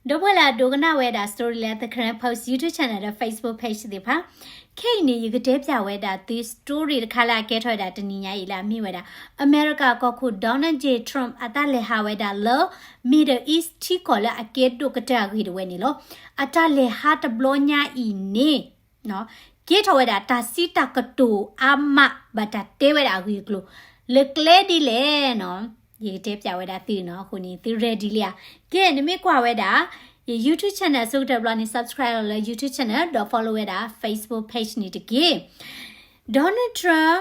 ဒီပုၢ်ဝဲၢ်လၢအဒိကနၣ်ဝဲဒၣ် story လၢ The Karen Post YouTube channel ဒီး Facebook page သ့ၣ်တဖၣ်, ခဲအံၤန့ၣ် ယကတဲပၠးဝဲဒၣ်သု story တခါလၢအကဲထီၣ်ဝဲဒၣ်တနံၤညါအံၤလၢအမ့ၢ်ဝဲဒၣ် အမဲရကၤကီၢ်ခိၣ် Donald J Trump အတၢ်လဲၤဟးဝဲဒၣ်လၢ Middle East ထံကီၢ်လၢအကဲဒိၣ်ကတၢၢ်အဂ့ၢ်တဝဲန့ၣ်လီၤ. အတၢ်လဲၤဟးတဘျီညါအံၤန့ၣ် ကဲထီၣ်ဝဲဒၣ်တၢ်စံးတၢ်ကတိၤအါမး ဘၣ်တၢ်တဲဝဲဒၣ်အဂ့ၢ်အကျိၤ လၢကျဲဒ်လဲၣ်နီၤ, ယကတဲပၠးဝဲဒၣ်သုနီၤ. အဃိန့ၣ် သု ready လံဧါ. ကဲ နမ့ၢ်ကွၢ်ဝဲဒၣ် ယ YouTube channel အဆိကတၢၢ်တဘျီန့ၣ် subscribe လီၤလၢ YouTube channel ဒီး follow ဝဲဒၣ် Facebook page န့ၣ်တက့ၢ်. Donald Trump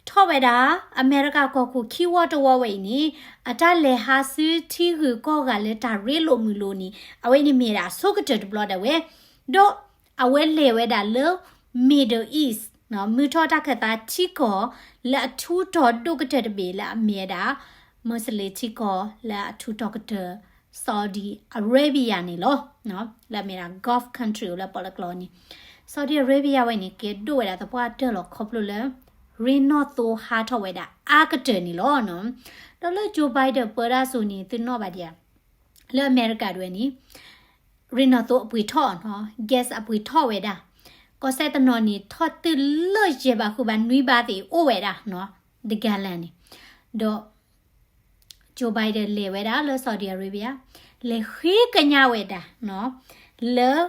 ထီၣ်ဝဲဒၣ် အမဲရကၤကီၢ်ခိၣ်ခံဝီတဝီဝဲအံၤန့ၣ် အတၢ်လဲၤဟးဆူထံဂုၤကီၢ်ဂၤလၢတၢ်ရ့လိာ်မုာ်လိာ်န့ၣ် အဝဲန့ၣ်မ့ၢ်ဒၣ်အဆိကတၢၢ်တဘျီဒၣ်ဝဲ, ဒီးအဝဲလဲၤဝဲဒၣ်လၢ Middle East နီၤ, မုၢ်ထီၣ်တၢ်ခၢၣ်သးထံကီၢ်လၢအထူးတီၤဒိၣ်ကတၢၢ်တဘ့ၣ်လၢအမ့ၢ်ဝဲဒၣ် Muslim ထံကီၢ်လၢအထူးတီၤကတၢၢ် Saudi Arabia န့ၣ်လီၤ. လၢအမ့ၢ်ဒၣ် Gulf country လၢပီၣ်လဲၣ်ကျိာ်န့ၣ် Saudi Arabia ဝဲန့ၣ် ကဲဒိၣ်ဝဲဒၣ်သပှၢ်တၢၢ်လီၤ ခီဖျိလၢ ရ့ၣ်နီၣ်သိဟးထီၣ်ဝဲဒၣ်အါကတၢၢ်န့ၣ်လီၤနီၤ. ဒီးလၢ Joe Biden ပၢတၢ်စိၤန့ၣ် သုနီၣ်ဘၣ်ဒံးဧါ, လၢအမဲရကၤဒၣ်ဝဲန့ၣ် ရ့ၣ်နီၣ်သိအပှ့ၤထီၣ်နီၤ, gas အပှ့ၤထီၣ်ဝဲဒၣ်, ကီၢ်စဲၣ်တနီၤန့ၣ် ထီၣ်တုၤလၢယဲၢ်ဘးဃုဘးနွံဘးသ့ၣ်အိၣ်ဝဲဒၣ်နီၤ, တ gallon န့ၣ်, ဒီး Joe Biden လဲၤဝဲဒၣ်လၢ Saudi Arabia, လဲၤဃ့ကညးဝဲဒၣ်နီၤ, လၢ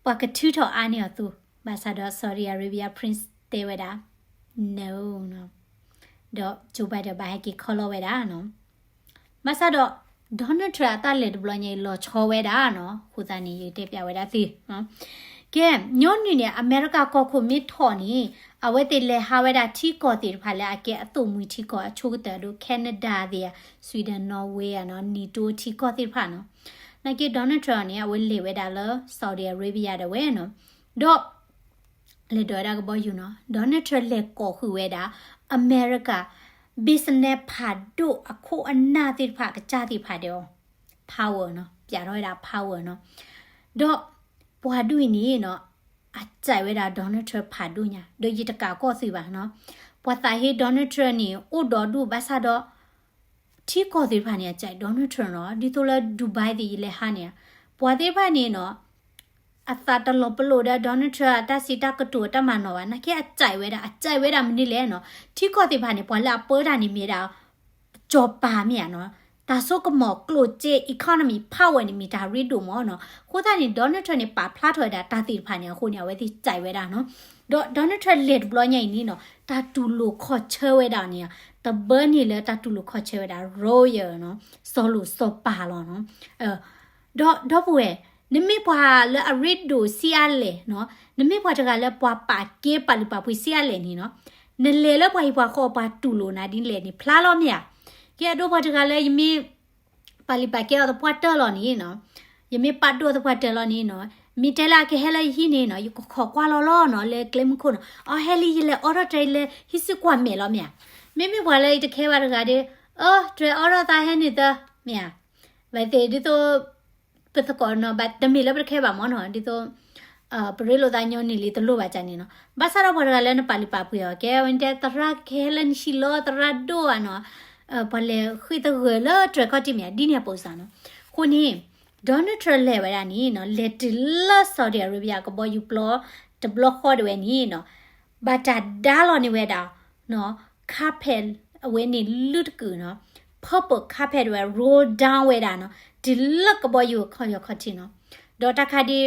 ပှၤကထုးထီၣ်အါန့ၢ်အီၤအသိး, ဘၣ်ဆၣ်ဒီး Saudi Arabia Prince တဲဝဲဒၣ် no နီၤ, ဒီး Joe Biden ဘၣ်ဟဲက့ၤခီလီၤဝဲဒၣ်နီၤ. ဘၣ်ဆၣ်ဒီး Donald Trump အတၢ်လဲၤတဘျီညါအံၤ လီၤဆီဝဲဒၣ်နီၤ, အဃိသတးန့ၣ် ယကတဲပၠးဝဲဒၣ်သု ကဲ, ညီနုၢ်န့ၣ် အမဲရကၤကီၢ်ခိၣ်မ့ၢ်ထီၣ်န့ၣ် အဝဲသ့ၣ်လဲၤဟးဝဲဒၣ်ထံကီၢ်သ့ၣ်တဖၣ်လၢအကဲအသိၣ်မှံထံကီၢ်အဆိကတၢၢ်အဒိၣ် Canada သ့ၣ်ဧါ, Sweden, Norway ဧါနီၤ, NATO ထံကီၢ်သ့ၣ်တဖၣ်နီၤ. နာ်က့ Donald Trump န့ၣ် အဝဲလဲၤဝဲဒၣ်လၢ Saudi Arabia ဒၣ်ဝဲနီၤ, ဒီး လဲၤဒိးဝဲဒၣ်ကဘီယူၤနီၤ, Donald Trump လဲၤကိးဃုာ်ဝဲဒၣ် အမဲရကၤ business ဖးဒိၣ်အခိၣ်အနၢ်သ့ၣ်တဖၣ် အကစၢ်သ့ၣ်တဖၣ်ဒီး power နီၤ, ပၠးထီၣ်ဝဲဒၣ် power နီၤ, ဒီးပှၤဒ်အံၤန့ၣ်နီၤ အစံးဝဲဒၣ် Donald Trump ဖးဒိၣ်ညါ ဒီးယတကးကီၢ်သုဘၣ်နီၤ, ပှၤသးဟ့ Donald Trump န့ၣ် အိၣ်ဒီဒူၣ်ဘၣ်ဆၣ်ဒီး ထံကီၢ်သ့ၣ်တဖၣ်န့ၣ် အစံး Donald Trump နီၤ, ဒ်သိးလၢ Dubai သ့ၣ် ယလဲၤဟးန့ၣ်, ပှၤသ့ၣ်တဖၣ်န့ၣ်နီၤ အသးတလီၤပလိာ်ဒီး Donald Trump အတၢ်စံးတၢ်ကတိၤအတၢ်မၤနီၣ်ဘၣ်, နာ်က့အစံးဝဲဒၣ် အစံးဝဲဒၣ်မနုၤလဲၣ်နီၤ, ထံကီၢ်သ့ၣ်တဖၣ်န့ၣ် ပှၤလၢအပၢတၢ်န့ၣ်မ့ၢ်ဒၣ် စီၤပၤမ့ၢ်ဧါနီၤ, တၢ်စိကမီၤကျိၣ်စ့ economy power န့ၣ် မ့ၢ်တၢ်ရ့ဒိၣ်မးနီၤ, အဃိသတးန့ၣ် Donald Trump န့ၣ် ပာ်ဖျါထီၣ်ဝဲဒၣ်တၢ်သ့ၣ်တဖၣ်န့ၣ် အဃိန့ၣ် အဝဲသ့ၣ်စံးဝဲဒၣ်နီၤ, ဒီး Donald Trump လဲၤတဘျီညါအံၤန့ၣ်နီၤ တၢ်တူၢ်လိာ်ခီၣ်ဆၢဝဲဒၣ်န့ၣ် တဘၢန့ၣ်လၢတၢ်တူၢ်လိာ်ခီၣ်ဆၢဝဲဒၣ် royal နီၤ, စီၤလိၤစီၤပၤလီၤနီၤ. ဒီးဒီပုၢ်ဝဲၢ်, နမ့ၢ်ပှၤလၢအရ့ဒိၣ်ဆံးအါလဲၣ်နီၤ, နမ့ၢ်ပှၤတဂၤလၢပှၤပာ်ကဲပာ်လုၢ်ပာ်ပှ့ၤဆံးအါလဲၣ်န့ၣ်နီၤ, နလဲၤလၢပှၤဟံၣ်ပှၤဃီအပှၤတူၢ်လိာ်နၤဒ်လဲၣ်န့ၣ် ဖျါလီၤမ့ၢ်ဧါ. ကဲအဒိပှၤတဂၤလၢယမ့ၢ် ပာ်လုၢ်ပာ်ကဲအီၤသပှၢ်တၢၢ်လီၤန့ၣ်နီၤ, ယမ့ၢ်ပာ်ဒိၣ်သပှၢ်တၢၢ်လီၤန့ၣ်နီၤ, မ့ၢ်တဲလၢအကဟဲလၢယဟံၣ်န့ၣ်နီၤ ယကခိးကွၢ်လီၤလီၤနီၤ လၢကျဲမုၢ်ခိၣ်နီၤ, အီဟဲလံယလဲၤအိးထီၣ်တြဲၤလၢဟံၣ်စုကွၢ်မဲာ်လီၤမ့ၢ်ဧါ. မ့မ့ၢ်ပှၤလၢယတခဲဘၣ်တဂၤဒီး အၢ တြဲၤအိးထီၣ်သးဟဲန့ၣ်သၢ မ့ၢ်ဧါ. ဘၣ်သ့ၣ်ဒ်သိး ပသကိးနီၤ ဘၣ်တမ့ၢ်လၢပတခဲဘၣ်မ့ၢ်နီၤ, ဒ်သိး ပရ့လိာ်သးညီနုၢ်လံတလိၣ်ဘၣ်ကန့ၣ်နီၤ. ဘၣ်ဆၣ်ဒီးပှၤတဂၤလၢနပာ်လုၢ်ပာ်ပှ့ၤအီၤ ကဲဝဲတဲ သရၣ်ကဟဲလၢနဟံၣ်လီၤ သရၣ်ဒိၣ်ဧါနီၤ, ပှၤလဲၤဃ့ၢ်သဂၢၢ်လၢတြဲၤခီၣ်ထံးမ့ၢ်ဧါ ဒ်န့ၣ်အပိစၢ်နီၤ. အဃိန့ၣ် Donald Trump လဲၤဝဲဒၣ်န့ၣ်နီၤ လဲၤတုၤလၢ Saudi Arabia ကဘီယူၤပျီတဘျီဃီဒၣ်ဝဲန့ၣ်နီၤ, ဘၣ်တၢ်ဒါလီၤန့ၢ်ဝဲဒၣ် carpet အဝဲန့ၣ်လုၢ်တကုာ်နီၤ, purple carpet ဝဲ roll down ဝဲဒၣ်နီၤ, တုၤလၢကဘီယူၤခီၣ်ယီၤခီၣ်ထံးနီၤ. ဒီးတၢ်ခါဒ်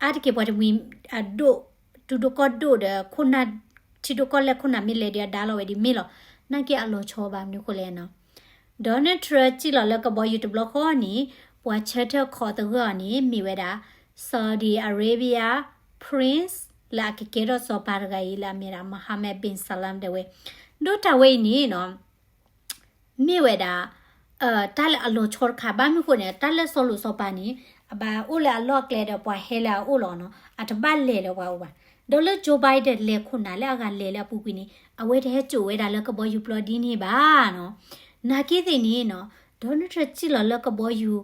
အါတက့ၢ်ပှၤတမှံၤအဒိၣ် တူၢ်ဒိၣ်ကီၢ်ဒိၣ်ဒီး ခိၣ်နၢ် ထံဒိၣ်ကီၢ်လဲၢ်ခိၣ်နၢ်မ့ၢ်လဲၤဒီးအဒါလီၤဝဲဒ်မ့ၢ်လီၤ. နာ်က့အလီၤဆီဘၣ်မနုၤဃိလဲၣ်နီၤ. Donald Trump စံၣ်လီၤလၢကဘီယူၤတဘျီဃီန့ၣ် ပှၤဆၢထၢၣ်ခီသဂၢၢ်အီၤန့ၣ် မ့ၢ်ဝဲဒၣ် Saudi Arabia Prince လၢအကကဲထီၣ်စီၤပၤတဂၤအံၤလၢအမ့ၢ်ဒၣ် Mohammed bin Salman ဒၣ်ဝဲ. ဒီးတၢ်ဝဲအံၤန့ၣ်နီၤ မ့ၢ်ဝဲဒၣ် တၢ်လၢအလီၤဆီတခါ ဘၣ်မနုၤဃိန့ၣ် တၢ်လၢစီၤလိၤစီၤပၤန့ၣ် အဘၣ်အိၣ်လၢအလီၢ်အကျဲဒီးပှၤဟဲလၢအအိၣ်လီၤနီၤ, အတဘၣ်လဲၤလၢပှၤအိၣ်ဘၣ်. ဒီးလၢ Joe Biden လဲၤခိၣ်နၢ်လၢအဂၤလဲၤလၢအပူၤကွံာ်န့ၣ် အဝဲတဟဲစိာ်ဝဲဒၣ်လၢကဘီယူၤပျီဒ်န့ၣ်ဘၣ်နီၤ. နာ်က့သ့ၣ်န့ၣ်နီၤ Donald Trump စံၣ်လီၤလၢကဘီယူၤ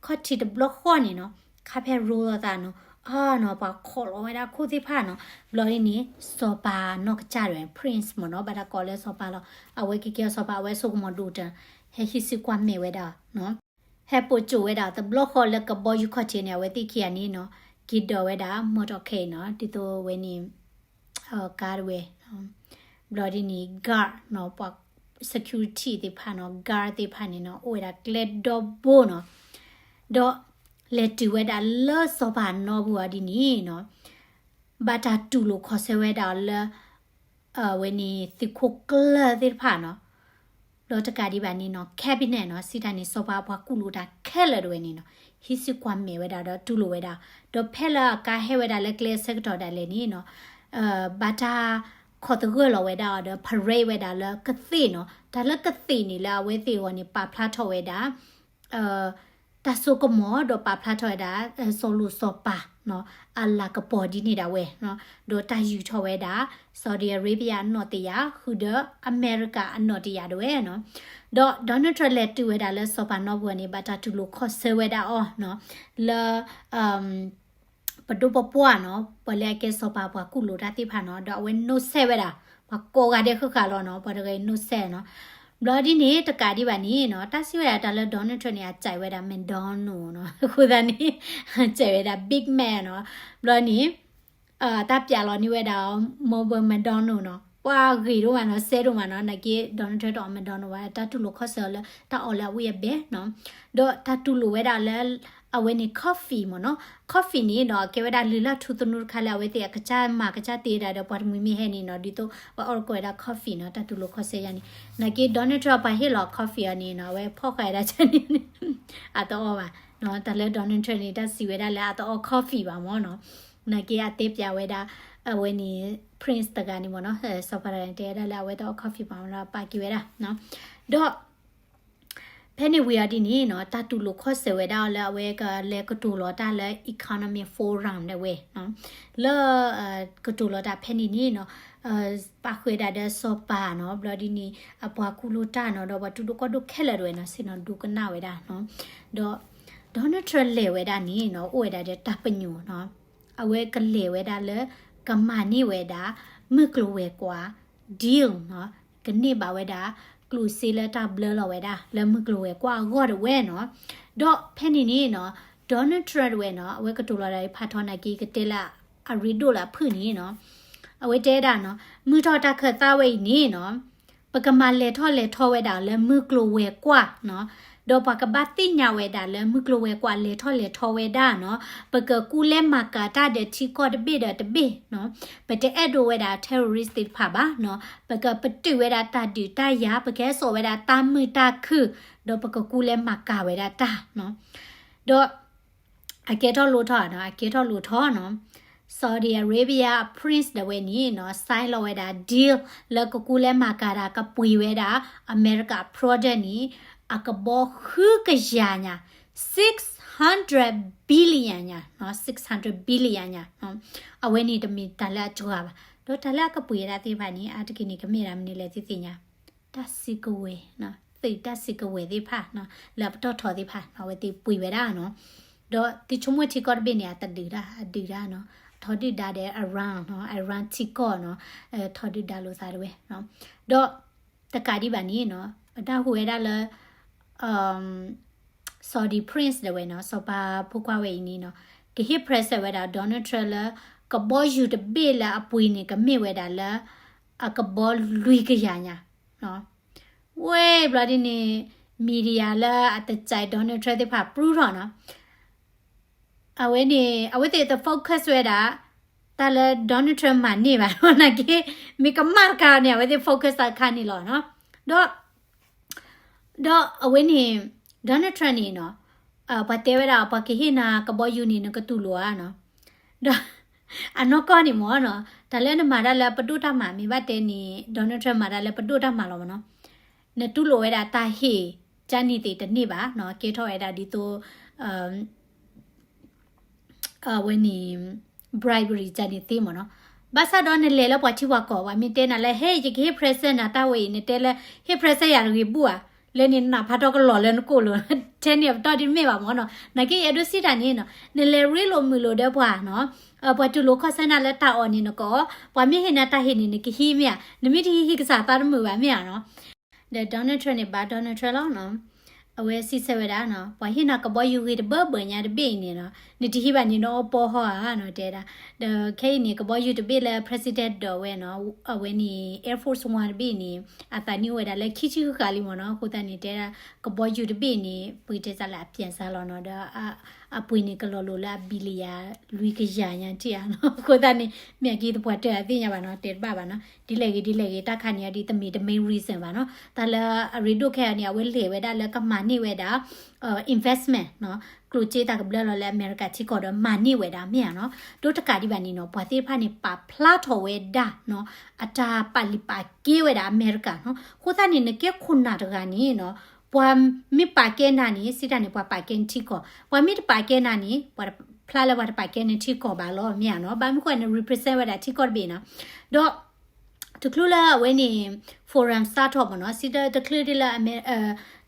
ခီၣ်ထံးတဘျီဃီန့ၣ်နီၤ carpet roll လိာ်သးနီၤ, အနီၤ ပှၤခိးလီၤဝဲဒၣ်ခိၣ်သ့ၣ်တဖၣ်နီၤ, ဘျီဒ်န့ၣ် စီၤပၤနီၢ်ကစၢ်ဒၣ်ဝဲ Prince မ့ၢ်နီၤ ဘၣ်တၢ်ကိးလၢစီၤပၤလီၤ, အဝဲကကဲအီၤစီၤပၤ အဝဲဆိကမိၣ်ဒိၣ်တၢ် ဟဲဟံးစုကွၢ်မဲာ်ဝဲဒၣ်နီၤ. ဟဲပိာ်ကၠိဝဲဒၣ်တဘျီဃီလၢကဘီယူၤခီၣ်ထံးန့ၣ် အဝဲသ့ၣ်ခံဂၤန့ၣ်နီၤ က့ၤဒိးဝဲဒၣ် motorcade နီၤ ဒ်သိးဝဲန့ၣ် ကါတဝဲ ဘျီဒ်န့ၣ် guard နီၤ ပှၤ security သ့ၣ်တဖၣ်နီၤ guard သ့ၣ်တဖၣ်န့ၣ်နီၤ အိၣ်ဝဲဒၣ်ကျဲဒီဘိနီၤ ဒီး လဲၤတုၤဝဲဒၣ်လၢစီၤပၤနီၢ်ပူၤအီၤဒ်န့ၣ်နီၤ ဘၣ်တၢ်တူၢ်လိာ်ခီၣ်ဆၢဝဲဒၣ်အီၤလၢ အဝဲန့ၣ်သုးခိၣ်ကျၢၢ်သ့ၣ်တဖၣ်နီၤ ဒီးတကးဒံးဘၣ်န့ၣ်နီၤ cabinet နီၤ စံးတၢ်န့ၣ် စီၤပၤပှၤကူၣ်လိာ်တၢ်ခဲလၢာ်တဝဲန့ၣ်နီၤ ဟံးစုကွၢ်မဲာ်ဝဲဒၣ်ဒီးတူၢ်လိာ်ဝဲဒၣ် ဒီးဖဲလၢအကါဟဲဝဲဒၣ်လၢကျဲအဆၢကတီၢ်ဒၣ်လဲာ်န့ၣ်နီၤ ဘၣ်တၢ်ခိးသဂၢၢ်လီၤဝဲဒၣ်အီၤဒီး parade ဝဲဒၣ်လၢကသ့ၣ်နီၤ တၢ်လၢကသ့ၣ်န့ၣ်လၢအဝဲသ့ၣ်အဂီၢ်န့ၣ် ပာ်ဖျါထီၣ်ဝဲဒၣ် တၢ်စိကမီၤဒီးပာ်ဖျါထီၣ်ဝဲဒၣ် စီၤလိၤစီၤပၤနီၤ အလၤကပီၤဒ်န့ၣ်ဒၣ်ဝဲနီၤ ဒီးတၢ်ယူာ်ထီၣ်ဝဲဒၣ် Saudi Arabia အနီၣ်တယၢ် ဃုာ်ဒီးအမဲရကၤအနီၣ်တယၢ်တဝဲနီၤ ဒီး Donald Trump လဲၤတုၤဝဲဒၣ်လၢစီၤပၤနီၢ်ပူၤန့ၣ် ဘၣ်တၢ်တူၢ်လိာ်ခီၣ်ဆၢဝဲဒၣ်အီၤနီၤ လၢ ပဒိၣ်ပပှၢ်နီၤ ပှၤလၢအကဲစီၤပၤပှၤကူၣ်လိာ်တၢ်သ့ၣ်တဖၣ်နီၤ ဒီးအဝဲနိးစဲးဝဲဒၣ် ပှၤကိးဂၤဒဲးဃၣ်ဃၣ်လီၤနီၤ ပှၤတဂၤအံၤနိးစဲးနီၤ ဘျီဒ်န့ၣ် တကးဒံးဘၣ်န့ၣ်နီၤ တၢ်စံးဝဲဒၣ်တၢ်လၢ Donald Trump န့ၣ် အစဲးဝဲဒၣ် McDonald နီၤ အဃိသတးန့ၣ် စဲးဝဲဒၣ် Big Mac နီၤ ဘျီန့ၣ် တၢ်ပျးလီၤန့ၢ်ဝဲဒၣ် မ့ၢ်ဘၣ် McDonald နီၤ ပှၤဂ့ၤဒိၣ်မးနီၤ စဲးဒိၣ်မးနီၤ နာ်က့ Donald Trump တအီၣ် McDonald ဘၣ် တၢ်တူၢ်လိာ်ခီၣ်ဆၢအီၤလၢ တၢ်အီၣ်လၢအဝံၣ်အဘဲနီၤ ဒီးတၢ်တူၢ်လိာ်ဝဲဒၣ်လၢ အဝဲန့ၣ် coffee မ့ၢ်နီၤ coffee န့ၣ်ဒီး ကဲဝဲဒၣ်လုၢ်လၢ်ထူသနူတခါလၢအဝဲသ့ၣ်အကစၢ်မၤကစၢ်တ့ဝဲဒၣ်ဒီးပှၤတမှံၤမ့ၢ်ဟဲန့ၣ်နီၤ ဒ်သိးပှၤအီၣ်တကိးဝဲဒၣ် coffee နီၤ တၢ်တူၢ်လိာ်ခီၣ်ဆၢယါန့ၣ် နာ်က့ Donald Trump ပှၤဟ့ၣ်လီၤ coffee အီၤန့ၣ်နီၤ အဝဲဖီၣ်ဃာ်ဝဲဒၣ်န့ၣ် အတအီၣ်ဘၣ် တၢ်လၢ Donald Trump န့ၣ် တၢ်စံးဝဲဒၣ်လၢအတအီၣ် coffee ဘၣ်မ့ၢ်နီၤ နာ်က့အတဲပျးဝဲဒၣ် အဝဲန့ၣ် prince တဂၤန့ၣ်မ့ၢ်နီၤ စီၤပၤတဂၤန့ၣ် တဲဝဲဒၣ်လၢအဝဲတအီၣ် coffee ဘၣ်မ့ၢ်နီၤ ပာ်က့ၤဝဲဒၣ် ဒီး ဖဲန့ၣ်ဝံၤအီၤဒ်န့ၣ်နီၤ တၢ်တူၢ်လိာ်ခီၣ်ဆၢဝဲဒၣ်အီၤလၢအဝဲကလဲၤကတိၤလီၤတၢ်လၢ Economic Forum ဒၣ်ဝဲနီၤ လၢ ကတိၤလီၤတၢ်ဖဲန့ၣ်န့ၣ်နီၤ ပာ်ဃုာ်ဝဲဒၣ်ဒီးစီၤပၤနီၤ ဘျီဒ်န့ၣ် အပှၤကူၣ်လိာ်တၢ်နီၤ ဒီးပှၤတူၢ်ဒိၣ်ကီၢ်ဒိၣ်ခဲလၢာ်ဒၣ်ဝဲနီၤ ဆ့ၣ်နီၤဒိကနၣ်ဝဲဒၣ်နီၤ ဒီး Donald Trump လဲၤဝဲဒၣ်န့ၣ်နီၤ အိၣ်ဝဲဒၣ်ဒီးတၢ်ပညိၣ်နီၤ အဝဲကလဲၤဝဲဒၣ်လၢ ကမၤန့ၢ်ဝဲဒၣ် မုၢ်ကျိၤဝဲၤကွာ် deal နီၤ ကန့ၢ်ဘၣ်ဝဲဒၣ် ကျိၣ်စ့လၢတၢ်ဘျၢလီၤဝဲဒၣ် လၢမုၢ်ကျိၤဝဲၤကွာ်အဂီၢ်ဒၣ်ဝဲနီၤ ဒီးဖဲန့ၣ်န့ၣ်နီၤ Donald Trump ဒၣ်ဝဲနီၤ အဝဲကတိၤလီၤဒၣ်ဖးထီနီၤက့ၤ ကတဲလၢအရ့ဒိၣ်လၢအဖုၣ်န့ၣ်နီၤ အဝဲတဲဒၣ်နီၤ မုၢ်ထီၣ်တၢ်ခၢၣ်သးဝဲအံၤန့ၣ်နီၤ ပကမၤလဲၤထီၣ်လဲၤထီဝဲဒၣ်လၢမုၢ်ကျိၤဝဲၤကွာ်နီၤ ဒီးပှၤကဘၣ်သ့ၣ်ညါဝဲဒၣ်လၢမုၢ်ကျိၤဝဲၤကွာ်လဲၤထီၣ်လဲၤထီဝဲဒၣ်နီၤ ပကကူလဲၤမၤကၤတၢ်ဒီးထံကီၢ်တဘ့ၣ်ဒီးတဘ့ၣ်နီၤ ပတအဲၣ်ဒိးဝဲဒၣ် terrorist သ့ၣ်တဖၣ်ဘၣ်နီၤ ပကပတုာ်ဝဲဒၣ်တၢ်ဒုးတၢ်ယၤ ပကဟဲစိာ်ဝဲဒၣ်တၢ်မုာ်တၢ်ခုၣ် ဒီးပကကူလဲၤမၤကၤဝဲဒၣ်တၢ်နီၤ ဒီး အကဲထီၣ်လိၣ်ထီၣ်နီၤ အကဲထီၣ်လိၣ်ထီၣ်နီၤ Saudi Arabia Prince ဒၣ်ဝဲန့ၣ်နီၤ sign လီၤဝဲဒၣ် deal လၢကကူလဲၤမၤကၤဒၣ် ကပှ့ၤဝဲဒၣ် အမဲရကၤ product န့ၣ် အကဘီဃုကယၤညါ six hundred billion ညါနီၤ six hundred billion ညါ အဝဲန့ၣ်တမ့ၢ်တၢ်လၢအစှၤဘၣ် ဒီးတၢ်လၢအကပှ့ၤဒၣ်သ့ၣ်တဖၣ်န့ၣ် အါတက့ၢ်န့ၣ် ကမ့ၢ်ဒၣ်မနုၤလဲၣ်သုသ့ၣ်ညါ တၢ်စုကဝဲၤနီၤ သုးတၢ်စုကဝဲၤသ့ၣ်တဖၣ်နီၤ လၢအပတီၢ်ထီသ့ၣ်တဖၣ်နီၤ အဝဲသ့ၣ်ပှ့ၤဝဲဒၣ်နီၤ ဒီးသုဆိကမိၣ်ထံကီၢ်တဘ့ၣ်န့ၣ် အတဒုးတၢ် အဒုးတၢ်နီၤ ထီဒုၣ်ဒါဒီး Iran နီၤ Iran ထံကီၢ်နီၤ ထီဒုၣ်ဒါလိာ်သးတဝဲနီၤ ဒီး တကးဒံးဘၣ်န့ၣ်နီၤ ပတၢ်ဟူးဝဲဒၣ်လၢ Saudi Prince ဒၣ်ဝဲနီၤ စီၤပၤဖိခွါဝဲအံၤန့ၣ်နီၤ ကဟ့ၣ် present ဝဲဒၣ် Donald Trump လၢ ကဘီယူၤတဘ့ၣ်လၢအပှ့ၤန့ၣ် ကမ့ၢ်ဝဲဒၣ်လၢ အကဘီလွံၢ်ကယၤညါ ဝဲဘျီဒ်န့ၣ် media လၢအတစဲး Donald Trump သ့ၣ်တဖၣ် ပရူထီၣ်နီၤ အဝဲန့ၣ် အဝဲသ့ၣ်တ focus ဝဲဒၣ် တၢ်လၢ Donald Trump မၤန့ၢ်ဘၣ် နာ်က့ မ့ၢ်ကမၣ်တခါန့ၣ် အဝဲသ့ၣ် focus တၢ်တခါန့ၣ်လီၤနီၤ ဒီး ဒီးအဝဲန့ၣ် Donald Trump န့ၣ်နီၤ ပှၤတဲဝဲဒၣ် ပှၤကဟ့ၣ်နၤကဘီယူၤန့ၣ် နကတူၢ်လိာ်ဧါနီၤ ဒီး အနီၢ်ကီၢ်န့ၣ်မ့ၢ်နီၤ တၢ်လၢနမၤတၢ်လၢပဒိၣ်တၢ်မၤ မ့ၢ်ဘၣ်တဲန့ၣ် Donald Trump မၤတၢ်လၢပဒိၣ်တၢ်မၤလီၤမ့ၢ်နီၤ နတူၢ်လိာ်ဝဲဒၣ်တၢ်ဟ့ၣ် ကန့ၣ်သ့ၣ်တန့ၢ်ဘၣ်နီၤ ကဲထီၣ်ဝဲဒၣ်ဒ်သိး အဝဲန့ၣ် bribery ကန့ၣ်သ့မ့ၢ်နီၤ ဘၣ်ဆၣ်ဒီးနလဲၤလၢပှၤထံပှၤကီၢ် ပှၤမ့ၢ်တဲနၤလၢ ဟဲ ယကဟ့ၣ် present နၤတၢ်ဝဲအံၤ နတဲလၢ ဟ့ၣ် present ယၤတဂ့ၤဘူၣ်ဧါ လၢန့ၣ်နၢ်ဖးထီကလီၤလၢနကိာ်လိၤ ထဲန့ၣ်အပတီၢ်ဒ်မ့ၢ်ဘၣ်မ့ၢ်နီၤ နာ်က့ယအဲၣ်ဒိးစံးတၢ်န့ၣ်နီၤ နလဲၤရ့လိာ်မုာ်လိာ်ဒီးပှၤနီၤ ပှၤတူၢ်လိာ်ခီၣ်ဆၢနၤလၢတၢ်အီၣ်န့ၣ်နကအီၣ် ပှၤမ့ၢ်ဟ့ၣ်နၤတၢ်ဟ့ၣ်န့ၣ် နကဟံးမ့ၢ်ဧါ နမ့ၢ်တဟံးဟံးကစၢ်သးတမုာ်ဘၣ်မ့ၢ်ဧါနီၤ ဒီး Donald Trump န့ၣ် ဘၣ် Donald Trump လီၤနီၤ အဝဲစံးဆၢဝဲဒၣ်နီၤ, ပှၤဟ့ၣ်နၤကဘီယူၤဂ့ၤတဘၢဘၢညါတဘ့ၣ်အံၤန့ၣ်နီၤ, နတဟံးဘၣ်န့ၣ်နအီပီဟီဧါနီၤ တဲဒၣ်. ဒီးခဲအံၤန့ၣ် ကဘီယူၤတဘ့ၣ်လၢ president ဒိးဝဲနီၤ, အဝဲန့ၣ် Air Force One တဘ့ၣ်န့ၣ် အသးနံၣ်အိၣ်ဝဲဒၣ်လၢခံဆံဃုဃာ်လံမ့ၢ်နီၤ. အဃိသတးန့ၣ် တဲဒၣ် ကဘီယူၤတဘ့ၣ်န့ၣ် ပှ့ၤတဲစးလၢအပၠးစါလီၤနီၤ, ဒီး အပှ့ၤန့ၣ်ကလီၤလိၤလၢအ billion လွံၢ်ကယၤညါထံၣ်ဧါနီၤ. အဃိသတးန့ၣ် မ့ၢ်အက့ၤသပှၢ်တၢၢ်အသ့ၣ်ညါဘၣ်နီၤ, တဲတဘၣ်ဘၣ်နီၤ. ဒ်လဲၣ်ဂ့ၤ ဒ်လဲၣ်ဂ့ၤ တၢ်ခါန့ၣ်အဒ်တမ့ၢ်တ main reason ဘၣ်နီၤ. တၢ်လၢအရ့ဒိၣ်ခဲအံၤန့ၣ် အဝဲလဲၤဝဲဒၣ်လၢကမၤန့ၢ်ဝဲဒၣ် investment နီၤ, ကျိၣ်စ့တၢ်ကဘျၢလီၤလၢအမဲရကၤထံကီၢ်ဒီးမၤန့ၢ်ဝဲဒၣ်မ့ၢ်ဧါနီၤ. ဒီးတကးဒံးဘၣ်န့ၣ်နီၤ, ပှၤသ့ၣ်တဖၣ်န့ၣ် ပာ်ဖျါထီၣ်ဝဲဒၣ်နီၤ, အတၢ်ပာ်လုၢ်ပာ်ကဲဝဲဒၣ်အမဲရကၤနီၤ. အဃိသတးန့ၣ် နကဲခိၣ်နၢ်တဂၤန့ၣ်နီၤ, ပှၤမ့ၢ်ပာ်ကဲနၤန့ၣ် စံးတၢ်န့ၣ် ပှၤပာ်ကဲနထံကီၢ်, ပှၤမ့ၢ်တပာ်ကဲနၤန့ၣ် ပှၤတဖျါလၢပှၤတပာ်ကဲနထံကီၢ်ဘၣ်လီၤ မ့ၢ်ဧါနီၤ. ဘၣ်မနုၤဃိန့ၣ် represent ဝဲဒၣ်ထံကီၢ်တဘ့ၣ်နီၤ. ဒီး တချုးလၢအဝဲန့ၣ် forum စးထီၣ်မ့ၢ်နီၤ, စံးတချုးဒ်လၢ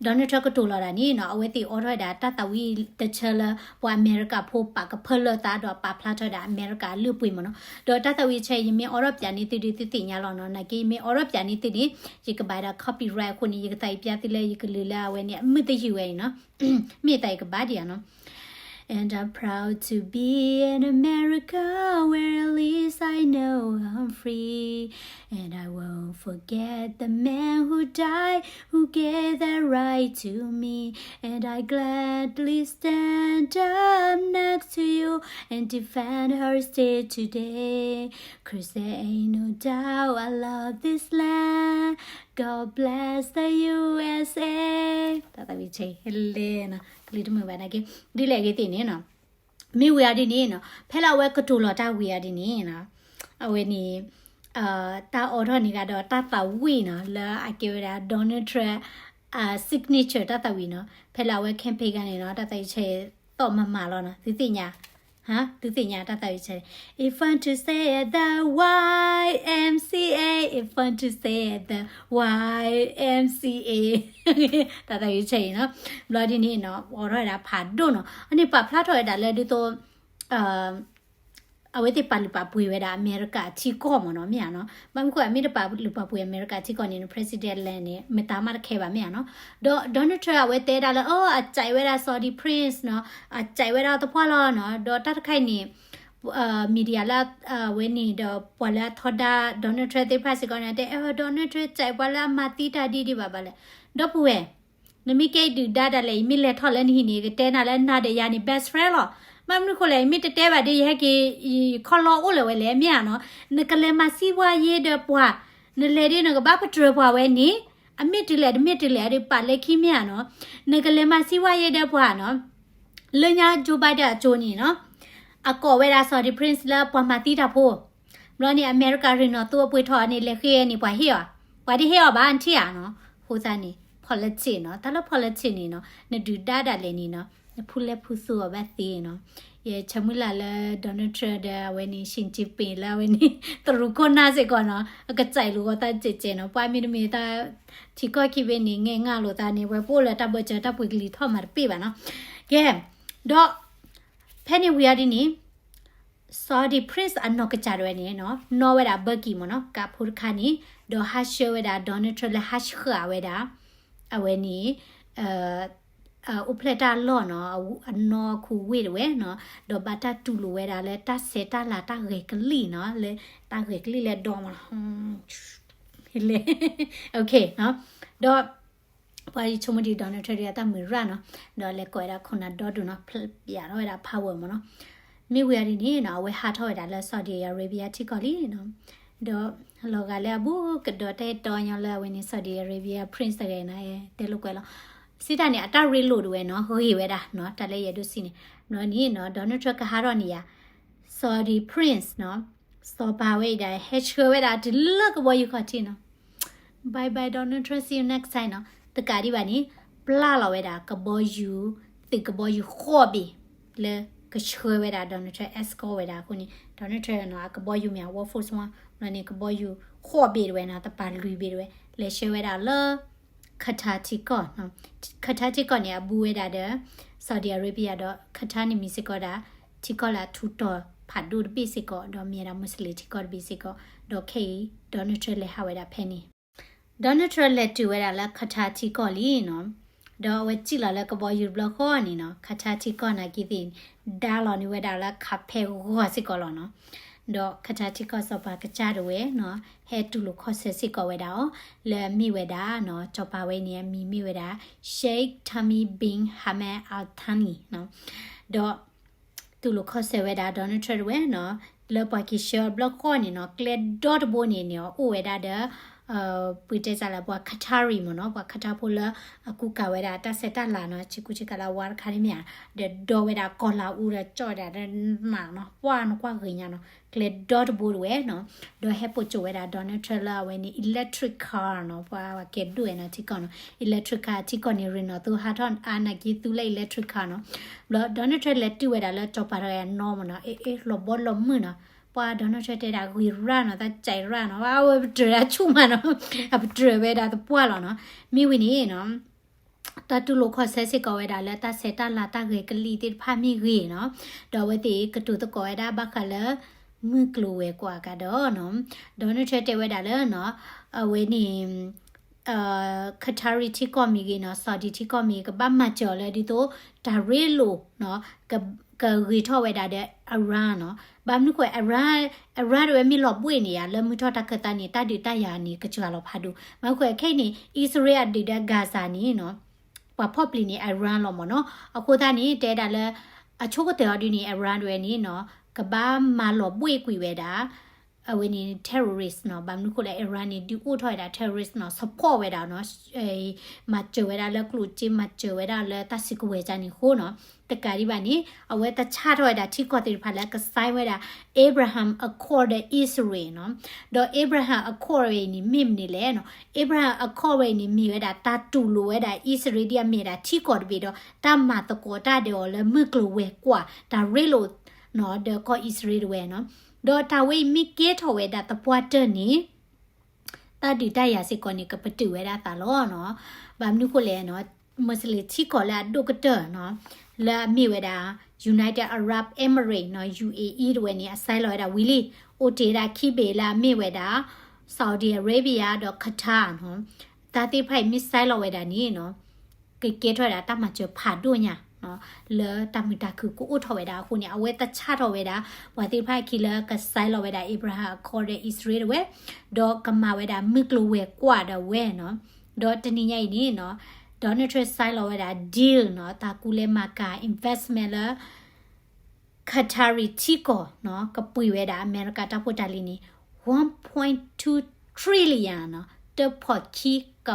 Donald Trump ကတိၤလီၤဒၣ်န့ၣ်နီၤ, အဝဲသ့ၣ်အိးထီၣ်ဝဲဒၣ်တၢ်သးဝံၣ်တဆၢလၢ ပှၤအမဲရကၤဖိပာ်ကဖၢလၢသးဒီးပာ်ဖျါထီၣ်ဝဲဒၣ်အမဲရကၤအလုၢ်အပှ့ၤမ့ၢ်နီၤ. ဒီးတၢ်သးဝံၣ်တဆၢအံၤ ယမ့ၢ်အိးထီၣ်ပၠးန့ၢ်သုဒ်သုသ့ၣ်ညါလီၤနီၤ, နာ်က့ယမ့ၢ်အိးထီၣ်ပၠးန့ၢ်သုန့ၣ် ယကဘၣ်ဝဲဒၣ် copyright အဃိန့ၣ် ယကသးဝံၣ်ပၠးသုလၢယကလုၢ်လၢအဝဲန့ၣ် အမုာ်သယုၢ်ဝဲအံၤနီၤ. မ့ၢ်သးယကဘၣ်ဒံးဧါနီၤ. And I'm proud to be an American where at least I know I'm free. And I won't forget the man who died, who gave that right to me. And I gladly stand up next to you and defend her still today. 'Cause there ain't no doubt I love this land. God bless the U S A. တၢ်သးဝံၣ်ဆဲးလဲၣ်နီၤ, ကလံၤတမုာ်ဘၣ်နာ်က့, ဒ်လဲၣ်ဂ့ၤသ့ၣ်န့ၣ်နီၤ. မ့ၢ်ဝံၤအီၤဒ်န့ၣ်နီၤ, ဖဲလၢအဝဲကတိၤလီၤတၢ်ဝံၤအီၤဒ်န့ၣ်နီၤ, အဝဲန့ၣ် တၢ်အိးထီၣ်န့ၣ်ဂ့ၤဒီးတၢ်သးဝံၣ်နီၤ, လၢအကဲဝဲဒၣ် Donald Trump signature တၢ်သးဝံၣ်နီၤ, ဖဲလၢအဝဲ campaign ဂၤန့ၣ်နီၤ, တၢ်သးဝံၣ်ဆဲးသီၣ်မၤမၤလီၤနီၤ, သုသ့ၣ်ညါ သုသ့ၣ်ညါတၢ်သးဝံၣ်ဆဲး, if fun to say it the Y M C A, if fun to say it the Y M C A. တၢ်သးဝံၣ်ဆဲးအံၤနီၤ, ဘျီဒ်န့ၣ်နီၤ, အိးထီၣ်ဝဲဒၣ်ဖးဒိၣ်နီၤ, အန့ၣ်ပာ်ဖျါထီၣ်ဝဲဒၣ်လၢဒ်သိး အဝဲသ့ၣ်ပာ်လုၢ်ပာ်ပှ့ၤဝဲဒၣ်အမဲရကၤထံကီၢ်မ့ၢ်နီၤ, မ့ၢ်ဧါနီၤ. ဘၣ်မနုၤဃိ အမ့ၢ်တပာ်လုၢ်ပာ်ပှ့ၤအမဲရကၤထံကီၢ်န့ၣ် president လဲၣ်န့ၣ် မတၤမးတခဲဘၣ် မ့ၢ်ဧါနီၤ. ဒီး Donald Trump အဝဲတဲဒၣ်လၢ အ အကြိုက်ဝဲဒၣ် Saudi prince နီၤ, အကြိုက်ဝဲဒၣ်သပှၢ်လီၤနီၤ. ဒီးတၢ်တခါအံၤန့ၣ် media လၢ အဝဲန့ၣ်ဒီးပှၤလၢအထီဒါ Donald Trump သ့ၣ်တဖၣ်စ့ၢ်ကီးန့ၣ် တဲ Donald Trump ကြိုက်ပှၤလၢအမၤသံတၢ်ဒ်ဒ်ဘၣ်ဘၣ်လဲၣ်. ဒီပုၢ်ဝဲၢ် နမ့ၢ်ကဲဒုၣ်ဒါဒၣ်လဲာ် ယမ့ၢ်လဲၤထီၣ်လၢနဟံၣ်န့ၣ် ယကတဲနၤလၢနၤဒီးယၤန့ၣ် best friend လီၤ. ဘၣ်မနုၤဃိလဲၣ် ယမ့ၢ်တတဲဘၣ်ဒီး ယဟဲက့ၤ ယခီၣ်လီၢ်အိၣ်လၢၤဝဲလဲၣ် မ့ၢ်ဧါနီၤ. နကလဲၤမၤစံးဝါယ့ဒီးပှၤ, နလဲၤဒီးနကဘၣ်ပတြၢၤပှၤဝဲန့ၣ် အမ့ၢ်တုၤလဲၣ် တမ့ၢ်တုၤလဲၣ် အဒုးပာ်လၢခံ မ့ၢ်ဧါနီၤ. နကလဲၤမၤစံးဝါယ့ဒီးပှၤနီၤ. လၢညါ Joe Biden အစိၤန့ၣ်နီၤ, အကိးဝဲဒၣ် Saudi prince လၢပှၤမၤသံတၢ်ဖိ ဘျီန့ၣ် အမဲရကၤရ့ၣ်နီၣ်သိအပှ့ၤထီၣ်န့ၣ် လဲၤဃ့ဝဲန့ၣ် ပှၤဟ့ၣ်အီၤ, ပှၤတဟ့ၣ်အီၤဘၣ် နထံၣ်ဧါနီၤ. အဃိသတးန့ၣ် politics နီၤ, တၢ်လၢ politics န့ၣ်နီၤ, နဒုၣ်ဒါဒၣ်လဲာ်န့ၣ်နီၤ, နဖူလဲဖူသူအီၤဘၣ်သ့နီၤ. ယဆၢမုၢ်လၢ်လၢ Donald Trump ဒီးအဝဲန့ၣ် Xi Jinping လၢအဝဲန့ၣ် တရူးခိၣ်နၢ်စ့ၢ်ကီးနီၤ, အကစၢ်လိာ်ဂီၤသးစဲးစဲးနီၤ, ပှၤမ့တမ့ၢ်တၢ် ထံကီၢ်ခံဘ့ၣ်န့ၣ် ငဲၢ်ငၢ်လိာ်သးန့ၣ် ဝဲပအိၣ်လၢတၢ်ဘၢၣ်စၢၤတၢ်ပှ့ၤကလံၤထီၣ်မးတပ့ၢ်ဘၣ်နီၤ. ကဲ, ဒီး ဖဲန့ၣ်ဝံၤအီၤဒ်န့ၣ် Saudi prince အနီၢ်ကစၢ်ဒၣ်ဝဲန့ၣ်နီၤ, နီၣ်ဝဲဒၣ် Birkin မ့ၢ်နီၤ, ကးဖိတခါန့ၣ်, ဒီးဟးဆှၢဝဲဒၣ် Donald Trump လၢဟးဆှၢဝဲဒၣ် အဝဲန့ၣ် အိၣ်ဖျဲၣ်တၢ်လီၢ်နီၤ, အနီၢ်ခိဝ့ၢ်တဝဲနီၤ, ဒီးဘၣ်တၢ်တူၢ်လိာ်ဝဲဒၣ်လၢတၢ်ဆဲးတၢ်လၤတၢ်ဂဲၤကလံၣ်နီၤ, လၢတၢ်ဂဲၤကလံၣ်လၢဒီမးလီၤ. လဲၣ်, ဒီး ပှၤဆိကမိၣ်ဒံး Donald Trump ဒံးအတၢ်မုာ်ရၣ်နီၤ, ဒီးလဲၤကိးဝဲဒၣ်ခိၣ်နၢ်ဒီဒူၣ်နီၤ, ပျဲထီၣ်ဝဲဒၣ် power မ့ၢ်နီၤ. မ့ၢ်ဝံၤအီၤဒ်န့ၣ်နီၤ, အဝဲဟးထီၣ်ဝဲဒၣ်လၢ Saudi Arabia ထံကီၢ်လံနီၤ, ဒီးလီၤဂာ်လၢအဘူးကဒီးတၢ်အဲၣ်တီညီလၢအဝဲန့ၣ် Saudi Arabia prince တဂၤနီၤ, တဲလိာ်ကွဲလီၤ. စံးတၢ်န့ၣ် အတၢ်ရ့လိာ်ဒၣ်ဝဲနီၤ, ဂ့ၤဝဲဒၣ်နီၤ, တၢ်လၢယအဲၣ်ဒိးစံးန့ၣ်, ဘျီန့ၣ်နီၤ Donald Trump ကဟးထီၣ်န့ၣ်ယါ Saudi prince နီၤ, စီၤပၤဝဲအံၤဒၣ် ဟဲဆှၢဝဲဒၣ်တုၤလၢကဘီယူၤခီၣ်ထံးနီၤ. Bye bye Donald Trump, see you next time နီၤ. တကးဒံးဘၣ်န့ၣ် ပျဲလီၤဝဲဒၣ်ကဘီယူၤ, သုးကဘီယူၤဃိးဘ့ၣ် လၢကဆှၢဝဲဒၣ် Donald Trump, escort ဝဲဒၣ်အဃိန့ၣ် Donald Trump နီၤ အကဘီယူၤမ့ၢ် Air Force One ဘျီန့ၣ် ကဘီယူၤဃိးဘ့ၣ်တဝဲနီၤ, တပၤလွံၢ်ဘ့ၣ်တဝဲ လဲၤဆှၢဝဲဒၣ်လၢ Qatar ထံကီၢ်, Qatar ထံကီၢ်န့ၣ် အဘူးဝဲဒၣ်ဒီး Saudi Arabia ဒီး Qatar န့ၣ်မ့ၢ်စ့ၢ်ကီးဒၣ် ထံကီၢ်လၢအထူးတီၤဖးဒိၣ်တဘ့ၣ်စ့ၢ်ကီး, ဒီးမ့ၢ်ဝဲဒၣ် Muslim ထံကီၢ်တဘ့ၣ်စ့ၢ်ကီး, ဒီးခဲအံၤ Donald Trump လဲၤဟးဝဲဒၣ်ဖဲန့ၣ်, Donald Trump လဲၤတုၤဝဲဒၣ်လၢ Qatar ထံကီၢ်လံနီၤ. ဒီးအဝဲစံၣ်လီၤလၢကဘီယူၤတဘျီဃီန့ၣ်နီၤ Qatar ထံကီၢ်နာ်က့သ့ၣ် ဒါလီၤန့ၢ်ဝဲဒၣ်လၢခးဖဲဂီၤစ့ၢ်ကီးလီၤနီၤ. ဒီး Qatar ထံကီၢ်စီၤပၤကစၢ်ဒၣ်ဝဲနီၤ ဟဲတူၢ်လိာ်ခီၣ်ဆၢစ့ၢ်ကီးဝဲဒၣ်အီၤ လၢအမ့ၢ်ဝဲဒၣ်နီၤ စီၤပၤဝဲန့ၣ်အမံၤမ့ၢ်ဝဲဒၣ် Sheikh Tamim bin Hamad Al Thani နီၤ. ဒီး တူၢ်လိာ်ခီၣ်ဆၢဝဲဒၣ် Donald Trump တဝဲနီၤ လၢပှၤက့ၤဆှၢအဘျီဃီန့ၣ်နီၤ ကျဲဒီတဘိန့ၣ်န့ၣ် အိၣ်ဝဲဒၣ်ဒီး ပှၤတဲစးလၢပှၤ Qatari မ့ၢ်နီၤ ပှၤ Qatar ဖိလၢအကူကၤဝဲဒၣ်တၢ်ဆဲးတၢ်လၤနီၤ ဆ့ကူဆ့ကၤလၢအဝါတခါန့ၣ်မ့ၢ်ဧါ ဒီးဒိးဝဲဒၣ်ကီၢ်လၤအူဒီးကၠီၣ်ဝဲဒၣ်ဒီးနးနီၤ ပှၢ်နကွၢ်ဂ့ၤညါနီၤ ကျဲဒီတဘိတဝဲနီၤ ဒီးဟဲပိာ်ကၠိဝဲဒၣ် Donald Trump လၢအဝဲန့ၣ် electric car နီၤ ပှၤကဲဒိၣ်ဝဲနီၤထံကီၢ်နီၤ electric car ထံကီၢ်န့ၣ် ရ့နီၤသိဟးထီၣ်အါနာ်က့သူလၢ electric car နီၤ ဘျီ Donald Trump လဲၤတုၤဝဲဒၣ်လၢစီၤပၤတဂၤအနီၢ်မ့ၢ်နီၤ အ့ၣ်အ့ၣ်လီၤဘီလီၤမုၢ်နီၤ ပှၤ Donald Trump တဲဒၣ်ဂ့ၤရၣ်နီၤ တၢ်စဲးရၣ်နီၤ အဝဲပတြၢၤဒၣ်ဆူၣ်မးနီၤ အပတြၢၤဝဲဒၣ်သပှၢ်လီၤနီၤ မ့ၢ်ဝံၤန့ၣ်နီၤ တၢ်တူၢ်လိာ်ခီၣ်ဆၢစ့ၢ်ကီးဝဲဒၣ်လၢတၢ်ဆဲးတၢ်လၤတၢ်ဂဲၤကလံၤသ့ၣ်တဖၣ်မ့ၢ်ဂ့ၤနီၤ ဒီးအဝဲသ့ၣ်ကတိၤသကိးဝဲဒၣ်ဘၣ်ဃးလၢ မုၢ်ကျိၤဝဲၤကွာ်ကဒီးနီၤ Donald Trump တဲဝဲဒၣ်လၢနီၤ အဝဲန့ၣ် Qatari ထံကီၢ်မ့ၢ်ဂ့ၤနီၤ Saudi ထံကီၢ်မ့ၢ်ဂ့ၤ ကဘၣ်မၤစၢၤအီၤလၢဒ်သိး တၢ်ရ့လိာ်နီၤ ကဂ့ၤထီၣ်ဝဲဒၣ်ဒီး Iran နီၤ ဘၣ်မနုၤဃိ Iran Iran တဝဲမ့ၢ်လီၤဘှံးန့ၣ်ယါ လၢမုၢ်ထီၣ်တၢ်ခၢၣ်သးန့ၣ် တၢ်ဒုးတၢ်ယၤန့ၣ် ကစှၤလီၤဖးဒိၣ် မ့ၢ်ဃိခဲအံၤန့ၣ် အံၣ်စရ့လးအဒုးဒီး Gaza န့ၣ်နီၤ ပှၤဖီၣ်ပျံၤန့ၣ် Iran လီၤမ့ၢ်နီၤ အဃိသတးန့ၣ် တဲဒၣ်လၢ အဆိကတၢၢ်အီၤဒ်န့ၣ် Iran တဝဲန့ၣ်နီၤ ကဘၣ်မၤလီၤဘှံးကွံာ်ဝဲဒၣ် အဝဲန့ၣ် terrorist နီၤ ဘၣ်မနုၤဃိလဲၣ် Iran န့ၣ် ဒုးအိၣ်ထီၣ်ဝဲဒၣ် terrorist နီၤ support ဝဲဒၣ်နီၤ မၤစၢၤဝဲဒၣ်လၢကျိၣ်စ့ မၤစၢၤဝဲဒၣ်လၢတၢ်စုကဝဲၤကန့ၣ်အဃိနီၤ တကးဒံးဘၣ်န့ၣ် အဝဲတဆၣ်ထီၣ်ဝဲဒၣ်ထံကီၢ်သ့ၣ်တဖၣ်လၢက sign ဝဲဒၣ် Abraham Accord ဒီး အံၣ်စရ့လးနီၤ ဒီး Abraham Accord ဝဲအံၤန့ၣ် မ့ၢ်မနုၤလဲၣ်နီၤ Abraham Accord ဝဲအံၤန့ၣ် မ့ၢ်ဝဲဒၣ်တၢ်တူၢ်လိာ်ဝဲဒၣ် အံၣ်စရ့လးဒ်အမ့ၢ်ဒၣ်ထံကီၢ်တဘ့ၣ်ဒီး တၢ်မၤသကိးတၢ်ဒီးအီၤလၢမုၢ်ကျိၤဝဲၤကွာ် တၢ်ရ့လိာ်နီၤ ဒီးကီၢ်အံၣ်စရ့လးတဝဲနီၤ ဒီးတၢ်ဝဲအံၤမ့ၢ်ကဲထီၣ်ဝဲဒၣ်သပှၢ်တၢၢ်န့ၣ် တၢ်ဒုးတၢ်ယၤစ့ၢ်ကီးန့ၣ် ကပတုာ်ဝဲဒၣ်သးလီၤနီၤ. ဘၣ်မနုၤဃိလဲၣ်နီၤ, Muslim ထံကီၢ်လၢအဒိၣ်ကတၢၢ်နီၤ, လၢအမ့ၢ်ဝဲဒၣ် United Arab Emirates နီၤ, UAE တဝဲန့ၣ် အ sign လီၤဝဲဒၣ်ဝံၤလံ, အိၣ်တ့ၢ်ဝဲဒၣ်ခံဘ့ၣ်လၢအမ့ၢ်ဝဲဒၣ် Saudi Arabia ဒီး Qatar နီၤ. တၢ်သ့ၣ်တဖၣ်အံၤမ့ၢ် sign လီၤဝဲဒၣ်န့ၣ်နီၤ ကကဲထီၣ်ဝဲဒၣ်တၢ်မၤစၢၤဖးဒိၣ်ညါနီၤ, လၢတၢ်မုာ်တၢ်ခုၣ်ကအိၣ်ထီၣ်ဝဲဒၣ်အဃိန့ၣ် အဝဲသဆၣ်ထီၣ်ဝဲဒၣ် ပှၤသ့ၣ်တဖၣ်အခံလၢက sign လီၤဝဲဒၣ် Abraham Accord ဒီး အံၣ်စရ့လးတဝဲ, ဒီးကမၤဝဲဒၣ်မုၢ်ကျိၤဝဲၤကွာ်ဒီးဝဲနီၤ. ဒီးတနံၤညါအံၤန့ၣ်နီၤ Donald Trump sign လီၤဝဲဒၣ် deal နီၤ, တၢ်ကူလဲၤမၤကၤ investment လၢ Qatari ထံကီၢ်နီၤ, ကပှ့ၤဝဲဒၣ်အမဲရကၤတၢ်ဖိတၢ်လံၤန့ၣ် one point two trillion နီၤ, တဖီၣ်ခံက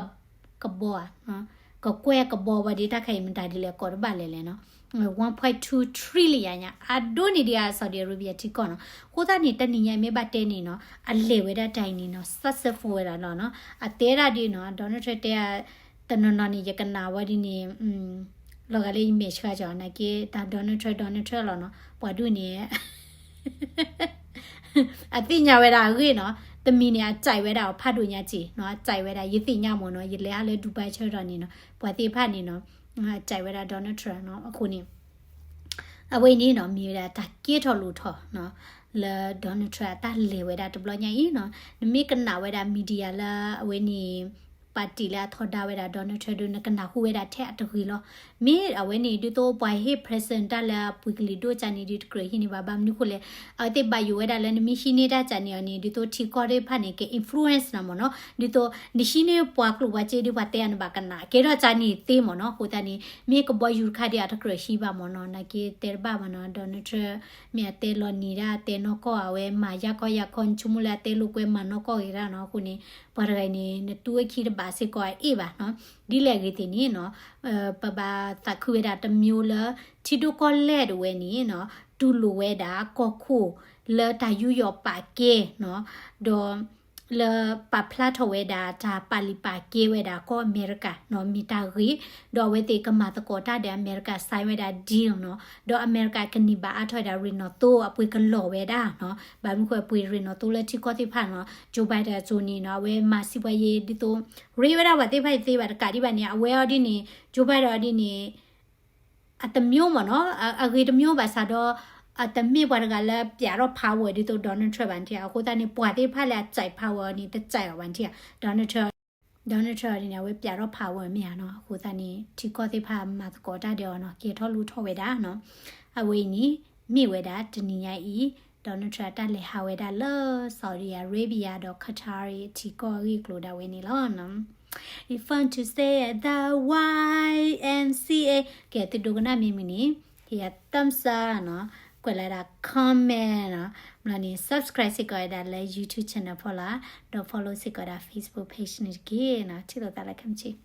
ကဘီဧါ, ကကွဲၢ်ကဘီဘၣ်ဒီး တၢ်ခါအံၤမတၤဒ်လဲၣ် ကိးတဘၣ်လဲၣ်လဲၣ်နီၤ, one point two trillion ညါ အဒိန့ၣ်ဒံးဧါ Saudi Arabia ထံကီၢ်နီၤ. အဃိသတးန့ၣ် တနံၤညါအံၤမ့ၢ်ဘၣ်တဲန့ၣ်နီၤ အလဲၤဝဲဒၣ်တၢ်အံၤန့ၣ်နီၤ successful ဝဲဒၣ်လီၤနီၤ. အတဲဒၣ်ဒ်နီၤ Donald Trump တဲ တနီၤနီၤန့ၣ် ယကနၣ်ဝဲဒ်န့ၣ် လီၤဂာ်လၢယမဲာ်ဆှးကီး နာ်က့ တၢ် Donald Trump Donald Trump လီၤနီၤ, ပှၤဒူၣ်န့ၣ် အသ့ၣ်ညါဝဲဒၣ်အဂ့ၢ်နီၤ, တမံၤန့ၣ် အစံးဝဲဒၣ်အီၤဖးဒိၣ်ညါစ့ၢ်နီၤ, အစံးဝဲဒၣ် ယသ့ၣ်ညါမ့ၢ်နီၤ, ယလဲၤဟးလၢ Dubai ဆၢကတီၢ်န့ၣ်နီၤ, ပှၤသ့ၣ်တဖၣ်န့ၣ်နီၤ အစံးဝဲဒၣ် Donald Trump နီၤ, အဃိန့ၣ် အဝဲအံၤန့ၣ်နီၤ မ့ၢ်ဝဲဒၣ်တၢ်ကဲထီၣ်လိၣ်ထီၣ်နီၤ, လၢ Donald Trump အတၢ်လဲၤဝဲဒၣ်တဘျီညါအံၤနီၤ, နမ့ၢ်ကနၣ်ဝဲဒၣ် media လၢအဝဲန့ၣ် ပာ်တ့ၢ်လၢအထီဒါဝဲဒၣ် Donald Trump ဒီး နကနၢ်ဟူဝဲဒၣ်ထဲအတဂ့ၤလီၤ. မ့ၢ်အဝဲန့ၣ် ဒ်သိးပှၤဟ့ၣ် present တၢ်လၢအပှ့ၤကလံၤဒိၣ်ကန့ၣ် ဒ်တကြၢးဟံးန့ၢ်ဘၣ် ဘၣ်မနုၤဃိလဲၣ်, အဝဲသ့ၣ်ဘၣ်ယိၣ်ဝဲဒၣ်လၢနမ့ၢ်ဟံးန့ၢ်တၢ်ကန့ၣ်အီၤန့ၣ် ဒ်သိးထံကီၢ်သ့ၣ်တဖၣ်န့ၣ် က influence နၤမ့ၢ်နီၤ, ဒ်သိး နဟံးန့ၢ်ပှၤကျိာ်ပှၤစ့ဒ်ပှၤတဲအီၤန့ၣ် ဘၣ်ကနၣ် ကဲထီၣ်ကန့ၣ်သ့မ့ၢ်နီၤ. အဃိသတးန့ၣ် မ့ၢ်ကဘီယူၤတခါဒီးအတကြၢးဟံးဘၣ်မ့ၢ်နီၤ, နာ်က့တဲတဘၣ်ဘၣ်နီၤ, Donald Trump မ့ၢ်အတဲလီၤနံၤဒၣ် အတဲနီၢ်ကီၢ် အဝဲမၤယၢ်ကီၢ်ယၢ်ကီၢ် နဆိကမိၣ်လၢအတဲလိာ်ကွဲမၤနီၢ်ကီၢ်ဂ့ၤဒၣ်နီၤ, အဃိန့ၣ် ပှၤတဂၤအံၤန့ၣ် နတူၢ်ဝဲခံတဘၣ်စ့ၢ်ကီးအအ့ၣ်ဘၣ်နီၤ, ဒ်လဲၣ်ဂ့ၤသ့ၣ်န့ၣ်နီၤ, ပဘၣ်သးခုဝဲဒၣ်တမျိုးလၢ ထံဒိၣ်ကီၢ်လဲၢ်တဝဲန့ၣ်နီၤ, တူၢ်လိာ်ဝဲဒၣ်ကီၢ်ခိၣ်လၢတၢ်ယူးယီၣ်ပာ်ကဲနီၤ, ဒီး လၢပာ်ဖျါထီၣ်ဝဲဒၣ်တၢ်ပာ်လုၢ်ပာ်ကဲဝဲဒၣ်ကီၢ်အမဲရကၤနီၤ မ့ၢ်တၢ်ဂ့ၤ, ဒီးအဝဲသ့ၣ်ကမၤသကိးတၢ်ဒီးအမဲရကၤ sign ဝဲဒၣ် deal နီၤ, ဒီးအမဲရကၤကန့ၢ်ဘၣ်အါထီၣ်ဝဲဒၣ်ရ့ၣ်နီၣ်သိအပှ့ၤကလီၤဝဲဒၣ်နီၤ, ဘၣ်မနုၤဃိအပှ့ၤရ့ၣ်နီၣ်သိလၢထံကီၢ်သ့ၣ်တဖၣ်နီၤ, Joe Biden အစိၤန့ၣ်နီၤ အဝဲမၤစံးပှၤယ့ဒ်သိး ရ့ဝဲဒၣ်ပှၤသ့ၣ်တဖၣ်အံၤသ့ဘၣ်တကးဒံးဘၣ်န့ၣ် အဝဲအီၤဒ်န့ၣ် Joe Biden အီၤဒ်န့ၣ် အတမျိုးမ့ၢ်နီၤ, အဂ့ၤတမျိုးဘၣ်ဆၣ်ဒီး အတမ့ၢ်ပှၤတဂၤလၢပျးထီၣ် power ဒ်သိး Donald Trump ဘၣ်နထံၣ်, အဃိသတးန့ၣ် ပှၤသ့ၣ်တဖၣ်လၢအစံး power အီၤန့ၣ် တစံးအီၤဘၣ်နထံၣ်, Donald Trump Donald Trump န့ၣ် အဝဲပျးထီၣ် power မ့ၢ်ဧါနီၤ, အဃိသတးန့ၣ် ထံကီၢ်သ့ၣ်တဖၣ်မၤသကိးတၢ်ဒီးအီၤနီၤ, ကဲထီၣ်လိၣ်ထီၣ်ဝဲဒၣ်နီၤ. အဝဲအံၤန့ၣ် မ့ၢ်ဝဲဒၣ်တနံၤညါအံၤ Donald Trump တၢ်လဲၤဟးဝဲဒၣ်လၢ Saudi Arabia ဒီး Qatar အထံကီၢ်အဂ့ၢ်အကျိၤဒၣ်ဝဲန့ၣ်လီၤ. If want to say the Y N C A ကဲ သုဒိကနၣ်မ့ၢ်မုာ်န့ၣ် ဟ့ၣ်ယၤ thumbs up နီၤ, ကွဲးလီၤဒၣ် comment နီၤ, ဘျီန့ၣ် subscribe စ့ၢ်ကီးဝဲဒၣ်လၢ YouTube channel ဖီလာ်, ဒီး follow စ့ၢ်ကီးဒၣ် Facebook page န့ၣ်တက့ၢ်နီၤ. ထံၣ်လိာ်သးလၢခဲမုၢ်ဆ့ၣ်